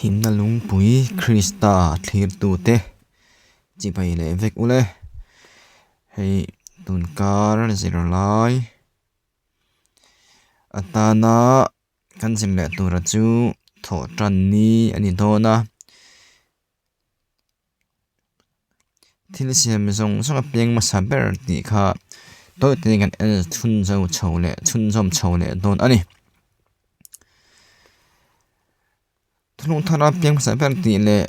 Himna lungpui Krista thlirtute chibai leh vek ule. Hei tunkar zirlai atana kan zir leh tura chu thawh tan ni a ni dawn a. Thil siam zawng zawng a piang hmasa ber tih kha tawi te kan en chhunzau chho leh chhunzawm chho leh dawn a ni. Thuthlung thara piang hmasa ber tih leh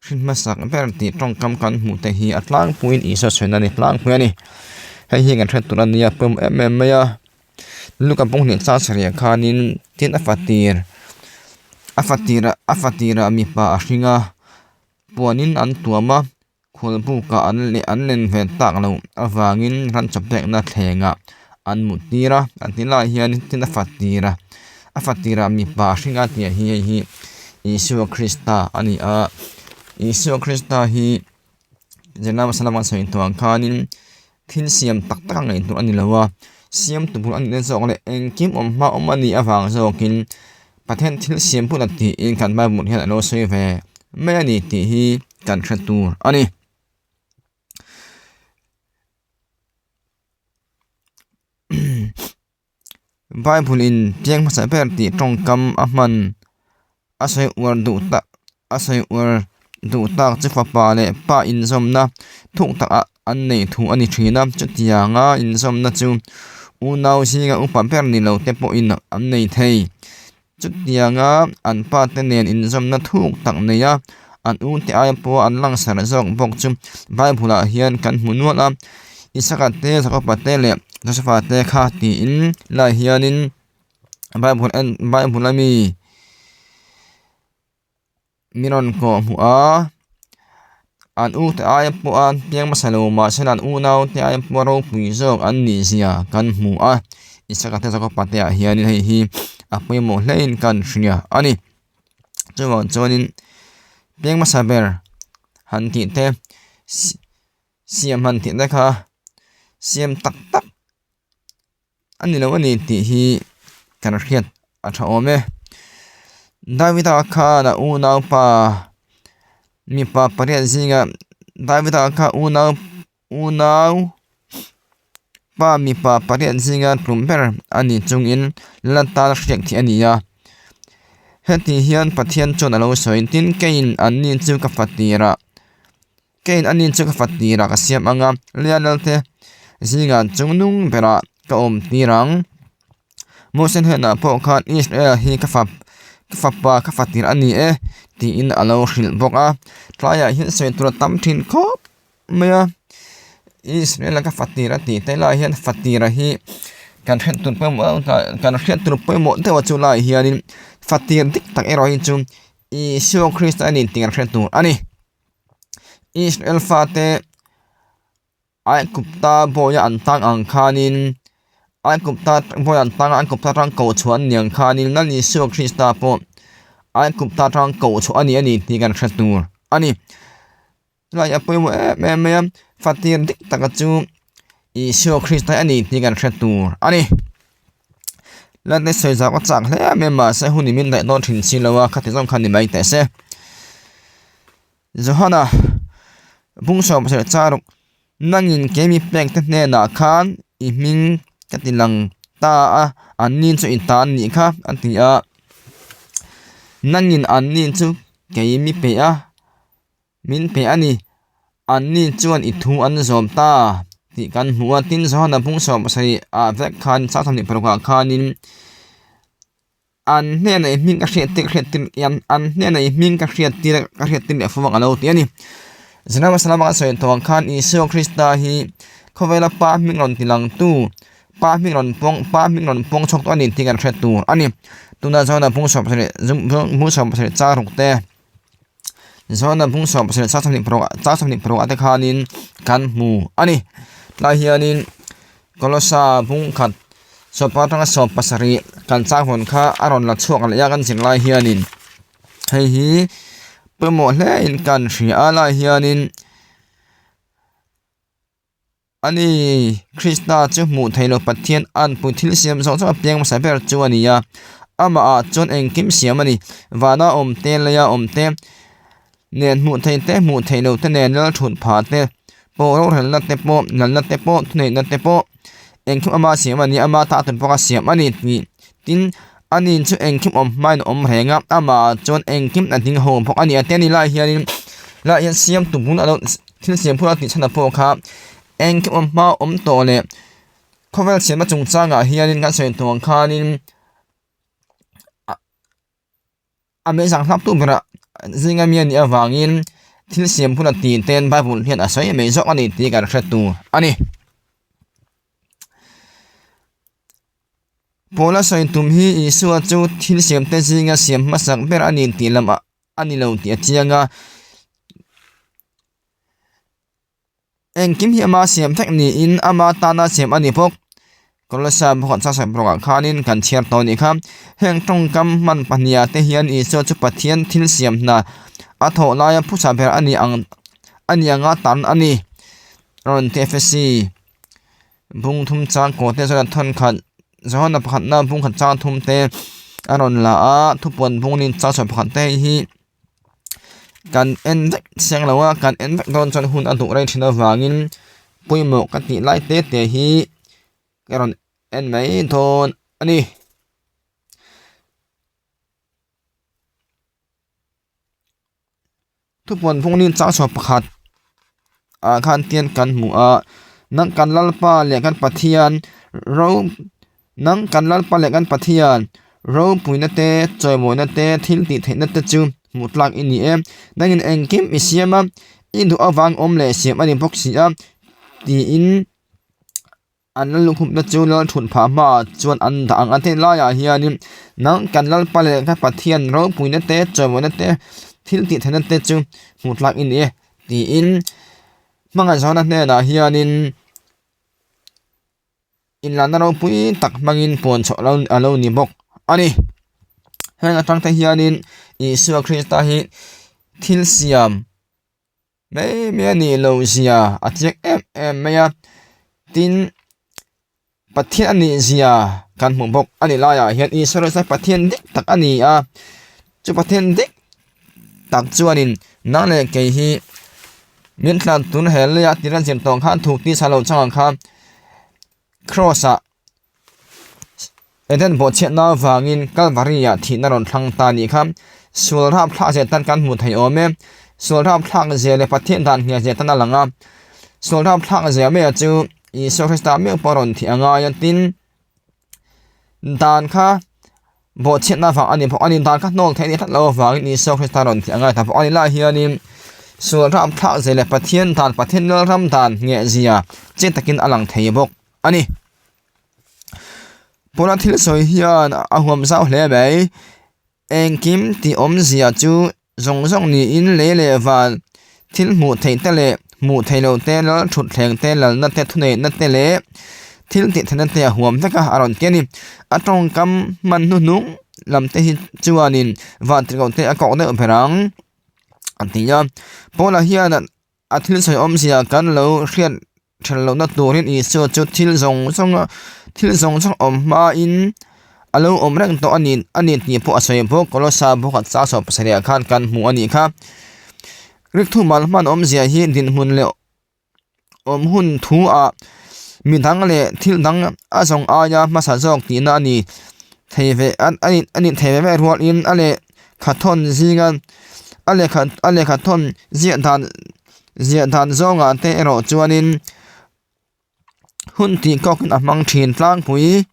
hrin hmasak ber tih tawngkam kan hmuh te hi a tlangpuiin Isua sawi nan a ni tlangpui a ni. Hei hi kan hriat tur a nia pawimawh em em mai a. Luka bawng hnih chang sarih ah khanin tin a fatir a fatir a fatirah mipa a hring a puanin an tuam a khualbukah an leh an len ve tak loh avangin ran chaw pekna thlengah an mut tir a an ti lai hian tin a fatir a a fatirah mipa a hring a tih ah hi hei hi Isua Krista a ni a Isua Krista hi zirlai hmasa lama sawi tawh ang khanin thil siam tak tak a ngaihtuah a ni lo a siamtu bul a nih na zawk leh engkim awm hma awm a nih avang zawkin Pathian thil siam hun a tiin kan Bible hian a lo sawi ve mai a ni tih hi kan hre tur a ni. Bible in piang hmasa ber tih tawngkam a hman a sawi uar duh tak a sawi uar duh tak chu fapa leh pa inzawmna thuk tak ah an neih thu a ni thin a chutianga inzawmna chu unau zinga upa ber ni lo te pawhin an nei thei chutianga an pa te nen inzawmna thuk tak nei a an u te ai pawh an langsar zawk bawk chu bible ah hian kan hmu nual a Isaka te Jakoba te leh Josefa te kha tiin lai hianin bible en bible ami mi rawn kawh hmuh a an u te ai pawh a piang hmasa lo mahse an unau te ai pawh ropui zawk an nih zia kan hmu a Isaka te Jakoba te ah hianin hei hi a pawimawh hle in kan hria a ni chuvang chuanin piang hmasa ber han tih te siam han tih te kha siam tak tak a ni lo a ni tih hi kan hriat a tha awm e Davida khan a unaupa mipa pariat zinga Davida kha unau unau pa mipa pariat zinga tlum ber a ni chungin la tan hriat theih a ni a heti hian Pathian chuan a lo sawi tin keiin an ni chu ka fatirah. Keiin a nin chu ka fat tirah ka siam ang a, Lianel te zingah chung nung berah ka awm tir ang. Moses hnenah pawh khan Israel hi ka fap ka fapa ka fat tir a ni e tiin a lo hrilh bawk a. Tlaiah hian sawi tur a tam thin khawp mai a, Israel a ka fat tir a tih te lai hian fat tira hi kan hriat tur pawimawh kan hriat tur pawimawh deuh a chu lai hianin fat tir dik tak erawh hi chu Isua Krista a ni tih kan hriat tur a ni. Israel fate Aigupta bawia an tan ang khanin Aigupta bawia an tan a Aigupta atang koh chhuah an ni ang khanin Lal Isua Krista pawh Aigupta atang koh chhuah a ni a ni tih kan hre tur a ni. Chulai a pawimawh em em mai a, fatir dik taka chu Isua Krista a ni tih kan hre tur a ni. Lante sawi zau a chak hle mai a mahse hun in min daih dawn thin si lo a khati zawng khan ni mai teh se. Johana bung sawm pasarih charuk nangin keimi pek te hnenah khan i hming ka ti lang ta a an ni chu i ta an nih kha a ti a nangin an ni chu keimi pe a. Min pe a ni. Anni chuan i thu an zawm ta tih kan hmu a. Tin, Johana bung 70 ah vek khan 26 ah khanin an hnenah i hming ka hriat tir ka hriat tir an hnenah i hming ka hriat tir ka hriat tir leh fo vang a lo ti a ni. Zirlai hmasa lama kan sawi tawh ang khan Isua Krista hi khawvela pa hming rawn ti langtu pa hming rawn pawng pa hming rawn pawng chhuak tawh a ni tih kan hriat tur a ni. Tunah Johana bung 70 bung 70 charuk te. Zawhna bung 27 chang 26 ah te khanin kan hmu a ni. Tlai hianin Kolosa bung khat sawmpa atanga 17 kan chang hawn kha a rawn la chhuak leh a kan zir lai hianin hei hi pawimawh hle in kan hria a lai hianin A ni, Krista chu hmuh theih loh Pathian an pui thil siam zawng zawng a piang hmasa ber chu a ni a. Amahah chuan engkim siam a ni. Vana awm te, leia awm te nen hmuh theih te, hmuh theih loh te nen lal thut phah te pawh, rorelna te pawh, lalna te pawh, thuneihna te pawh engkim ama siam a ni, ama ta tur pawh a siam a ni tih tin ani chu engkim awm hmain a awm reng a, amahah chuan engkim a ding ho bawk a ni. A te ni lai hianin lai hian siamtu bul a lo thil siam phur a tih chhan ah pawh kha engkim awm hma awm tawh leh khawvel siamna chungchangah hianin kan sawi tawh ang khanin a mei zang hlap tu berah zinga mi a nih avangin thil siam hun a tih ten bible hian a sawi mai zawk a ni tih kan hre tur a ni. Paula sawi tum hi Isua chu thil siam te zinga siam hmasak ber a ni tih lam a ni lo tih a chiang a. Engkim hi ama siam vek niin ama tana siam a ni bawk. Kolosai bawkah chuan sawi bawkah khanin kan chhiar tawh a nih kha. Heng tawngkam hman pahniha te hian Isua chu Pathian thil siam hna a thawh laia phusa ber a ni ang a ni anga tan a ni. Rawn ti FSC bung thum chang kaw te chuan a thawn khat Johana pakhatna bung khat chang thum te a rawn la a thupuan bungin chang chhuah pakhat te hi. Kan en vek chiang lo a kan en vek dawn chuan hun a duh rei thin avangin pawimawh ka tih lai te te hi ka rawn en mai dawn a ni. Thupuan phungin chang chhuah pakhat ah khan tian kan hmu a nang kan Lalpa leh kan Pathian ro nang kan Lalpa leh kan Pathian ropuina te chawimawina te thil tih theihna te chu hmuh tlak i ni e nangin engkim i siam a i duh avang awm leh siam a ni bawk si a tiin. An lal lukhumna chu lal thut phah hmaah chuan an dah ang a ti laiah hianin nang kan Lalpa leh ka Pathian ropuina te chawimawina te thil tih theihna te chu hmuh tlak i ni e tiin hmangaihzawna hnenah hianin inlanna ropui tak hmangin puan chhuah lo a lo ni bawk a ni. Heng atang te hianin Isua Krista hi thil siam. Mai mai a nih loh zia a chiang em em mai a tin Pathian a nih zia kan hmuh bawk a nih laiah hian Isua Krista Pathian dik tak a ni a chu Pathian dik tak chuanin nang leh kei hi min tlan tun he leia tih kan zir tawh ang khan thu tisa lo chang ang khan cross ah Eden bawhchhiatna avangin Kalvari-ah thihna rawn thlang ta anih kha. Sual rapthlak zia tan kan hmuh theih awm e. Sual rapthlak zia leh Pathian dan hnial zia tan a lang a. Sual rapthlak zia meuh chu Isua Krista meuh pawh a rawn thih a ngai a, tin, dan kha bawhchhiatna avang a ni bawk a ni. Dan kha hnawl theih a nih tlat loh avangin Isua Krista rawn thih a ngai ta bawk a ni. Lai hianin sual rapthlak zia leh Pathian dan, Pathian Lalram dan ngheh zia chiang takin a lang thei bawk a ni. Paula thil sawi hian a huam zau hle mai. Engkim tih awmzia chu zawng zawng niin lei leh van thil hmuh theih te leh hmuh theih loh te lal thutthleng te lalna te thuneihna te leh thil tih theihna te a huam vek a a rawn ti a ni. A tawngkam hman hnuhnung lam te hi chuanin van tirhkoh te a kawk deuh ber ang a ti a. Paula hian A thil sawi awmzia kan lo hriat then lohna turin Isua chu thil zawng zawnga thil zawng zawng awm hmain a lo awm reng tawh a ni a ni tih pawh a sawi bawk. Kolosa bawkah chang sawm pasarihah khan kan hmu a nih kha. Greek thumal hman awmzia hi dinhmun leh awm hun thu ah mi dang leh thil dang a zawng aia hmasa zawk tihna a ni thei ve a a nih thei ve ve rualin a leh. Khathawn zinga a lehkha a lehkha thawn ziah dan ziah dan zawngah te erawh chuanin hun tih kawkin a hmang thin tlangpui.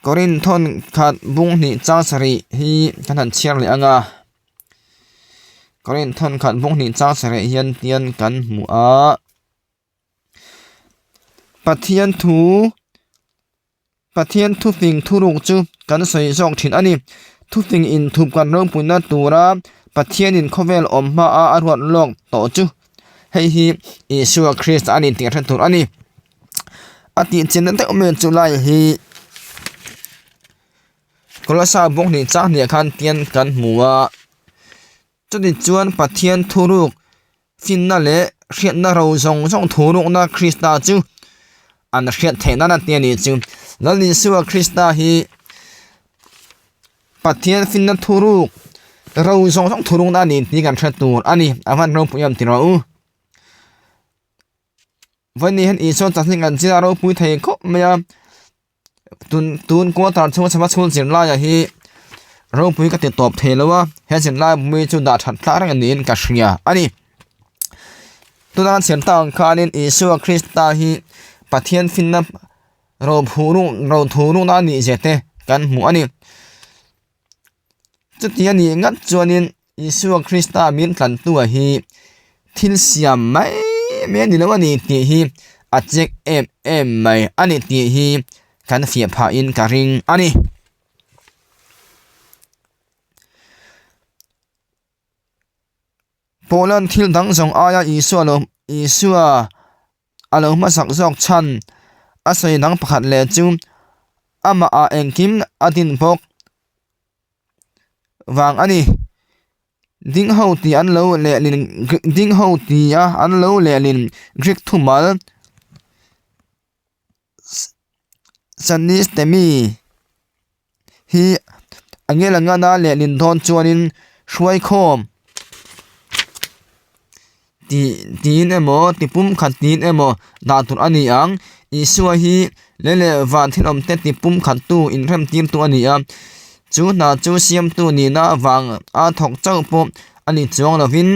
Korin thawn khat bung hnih chang sarih hi kan han chhiar leh ang a, Korin thawn khat bung hnih chang sarih hian tian kan hmu a, Pathian thu. Pathian thufing thuruk chu kan sawi zawk thin a ni. Thufing inthup kan ropuina tura Pathianin khawvel awm hmaa a ruat lawk tawh chu hei hi Isua Krista a ni tih hre tur a ni. A tihchinna deuh mai chu lai hi Kolosa bawk hnih chang hnih khan tian kan hmu a. Chuti chuan Pathian thuruk Finna leh hriatna ro zawng zawng thu rukna Krista chu an hriat theih nan a ti a ni chu. Lal Isua Krista hi Pathian finna thuruk ro zawng zawng thurukna a ni tih kan hre tur a ni. A van ropui em tih rawh u. Vawiin hian Isua chanchin kan zir a ropui thei khawp mai a. Tun tun quarter chhunga chhava chhun zirlaia hi ropui ka ti tawp thei lo a he zirlai mui chu dah that tlak reng niin ka hria a ni tuna kan chhiar tak ang khanin Isua Krista hi Pathian finna ro thu rukna a nih zia te kan hmu a ni chuti a nih ngat chuanin Isua Krista min tlantu ah hi thil siam mai mai a ni lo a ni tih hi a check em em mai a ni tih hi kan fiah phah in ka ring a ni. Pawlan thil dang zawng aia Isua lo Isua a lo hmasak zawk chhan a sawi dang pakhat leh chu amah ah engkim a din bawk vang a ni. Ding ho tih an lo lehlin ding ho ti a an lo lehlin Greek thumal Sanistemi hi a ngel ang ngana lehlin dawn chuanin hruaikhawm tih tiin emaw ti pum khat tiin emaw dah tur a ni ang. Isua hi lei leh van thil awm te ti pum khat tu inrem tir tu a ni a, chu hna chu siamtu nihna avang a thawk chauh pawh a ni chuang lovin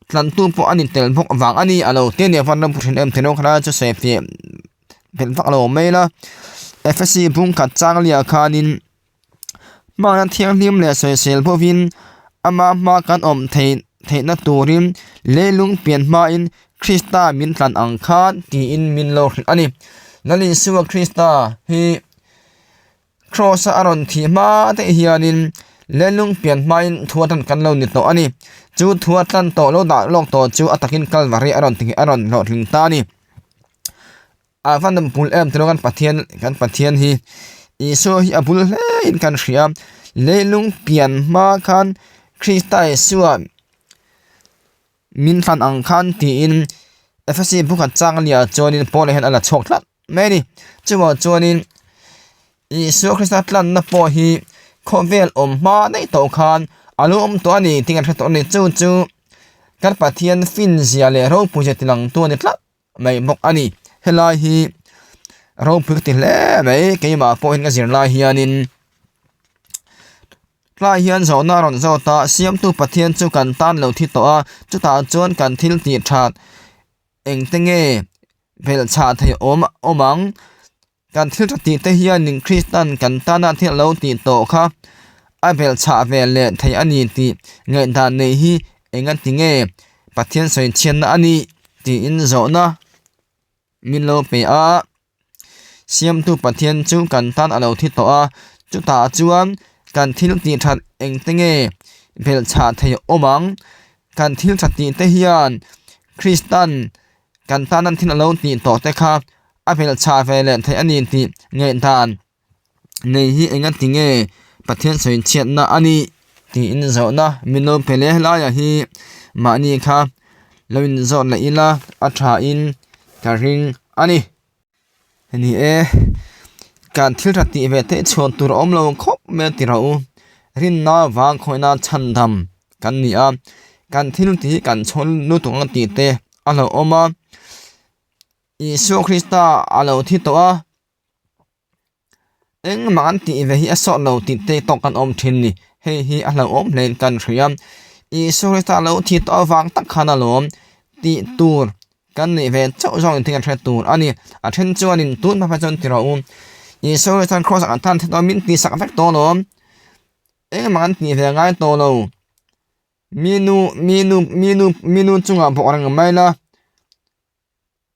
tlantu pawh a ni tel bawk vang a ni a lo ti a ni a van ram thin em thin rawng kha chu sawi fiah belh vak lo mai ila Efesi bung khat chang liah khanin hmana thianghlim leh sawisel bawkin ama hma kan awm theih theihna turin leilung pian hmain Krista min tlan ang khan tiin min lo hrilh a ni. Lal Isua Krista hi Kraws a rawn thih hma te hianin leilung pian hmain thu a tan kan lo ni tawh a ni. Chu thu a tan tawh lo dah lawk tawh chu a takin Kalvari a rawn ti a rawn hlawhtling ta a ni. A va nawm bul em tilo kan Pathian kan Pathian hi Isua hi a bul hle in kan hria leilung pian hma khan Krista Isua min hlan ang khan tiin Efesi bukhat chang a nia chuanin Paula hian a la chhuak tlat mai a ni chuvang chuanin Isua Krista tlanna pawh hi khawvel awm hma daih tawh khan a lo awm tawh a ni tih kan hre tawh a ni chu chu kan Pathian fin zia leh ropui zia tilang tu a ni tlat. mai bawk a ni helai hi ropui ka ti hle mai keimah pawhin ka zir lai hianin tlai hian zawhna a rawn zawt a siamtu Pathian chu kan tan lo thi tawh a chutah chuan kan thil tih that engte nge belhchhah theih awm awm ang. Kan thil tha tih te hianin Kristan kan tana thil a lo tih tawh kha a belhchhah ve leh thei a ni tih ngaihdan nei hi enga ti nge Pathian sawi chhiatna a ni tiin zawhna min lo pe a. Siamtu Pathian chu kan tan a lo thi tawh a, chutah chuan kan thil tih that engte nge belhchhah thei awm ang? Kan thil tha tih te hian Kristan kan tana thil a lo tih tawh te kha a hmelchha ve leh theih a ni tih ngaihdan nei hi enga ti nge Pathian sawi chhiatna a ni tiin zawhna min lo pe leh helaiah hi mahni kha lo inzawt leh ila a tha in ka ring a ni. Ni e, kan thil tha tih ve theih chhuah tur a awm lo khawp mai a ti rawh u, rinna vang khawihna chhandam kan ni a, kan thil tih hi kan chhawn lutuk ang tih te a lo awm a. Isua Krista a lo thi tawh a, engmah an tih ve hi a sawt lo tih te tawk kan awm thin ni. Hei hi a hlauhawm hle in kan hria. Isua Krista a lo thi tawh avang tak khan alawm tih tur kan neih ve chauh zawk in thil kan hre tur a ni. A then chuanin tun hma phei chuan ti rawh u, Isua Kristan kraws ah kan tan thi tawh a, min tihsak vek tawh alawm. Engmah an tih ve ngai tawh lo. Mi nu mi nu mi nu mi nu chungah bawk reng mai la.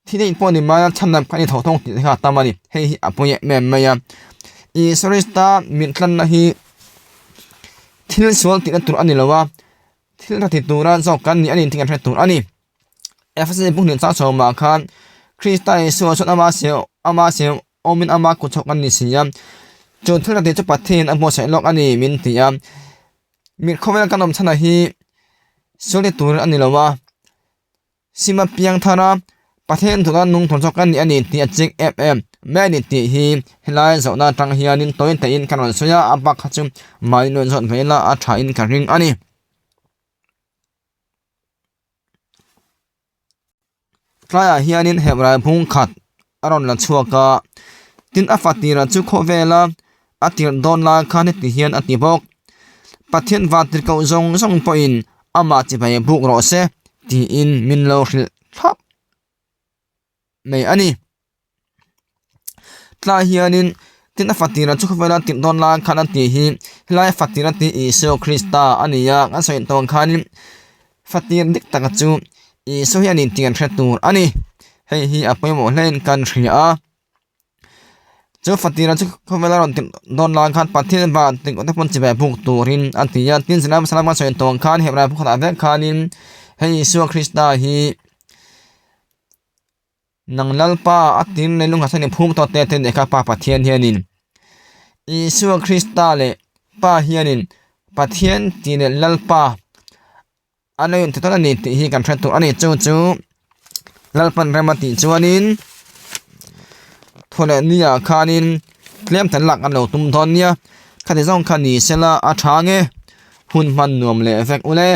Thil eih pawh ni mai a chhan lam kha ni tho thawng tih te kha a tam a ni. Hei hi a pawi em em mai a. Isua Krista min tlanna hi thil sual tihna tur a ni lo a, thil tha ti tura zawk kan ni a ni tih kan hre tur a ni. Efesi buk hnih chang chhawmah khan Krista Isua chuan ama siam ama siam awmin ama kut chhuak kan ni si a, chu thil tha tih chu Pathian a buatsaih lawk a ni min ti a. Mi khawvel kan awm chhanah hi sual ti tur a ni lo a. Sima piang thar a, Pathian tuna nung thawr zawk a ni a ni tih a chik em em Mai a ni tih hi helai zawhna atang hianin tawi taihin ka rawn sawi a, a bak kha chu mahni rawn zawt ve ila a thain ka ring a ni. Tlaiah hianin Hebrai phung khat a rawn la chhuak a, tin a fatira chu khawvela a tirh dawn lai khan heti hian a ti bawk, Pathian vantir koh zawng zawng pawhin amah chibai buk rawh se tiin min lo hrilh thlap mai a ni. Tlai hianin tin a fatira chu khawvela tirh dawn lai khan a tih hi helai fatira tih Isua Krista a ni a, kan sawi tawh ang khanin fatir dik taka chu Isua hi a ni tih kan hre tur a ni. Hei hi a pawimawh hlein kan hria a, chu fatira chu khawvela rawn tirh dawn lai khan Pathian van tirh te pawn chibai buk turin a ti a, tin zirlai hmasa lama kan sawi tawh ang khan Hebrai pakhatah vek khanin hei Isua Krista hi. Nang Lalpa a tin leh lungah sawn i phum tawh te te nih kha Pa Pathian hianin Isua Krista leh Pa hianin Pathian tih leh Lalpa a lo inti tawn a ni tih hi kan hre tur a ni. Chu chu Lalpan rem a tih chuanin thawhleh niah khanin tlem tan lak an lo tum dawn nia. Khati zawng kha ni sela a tha nge hun hman nuam leh vek ule.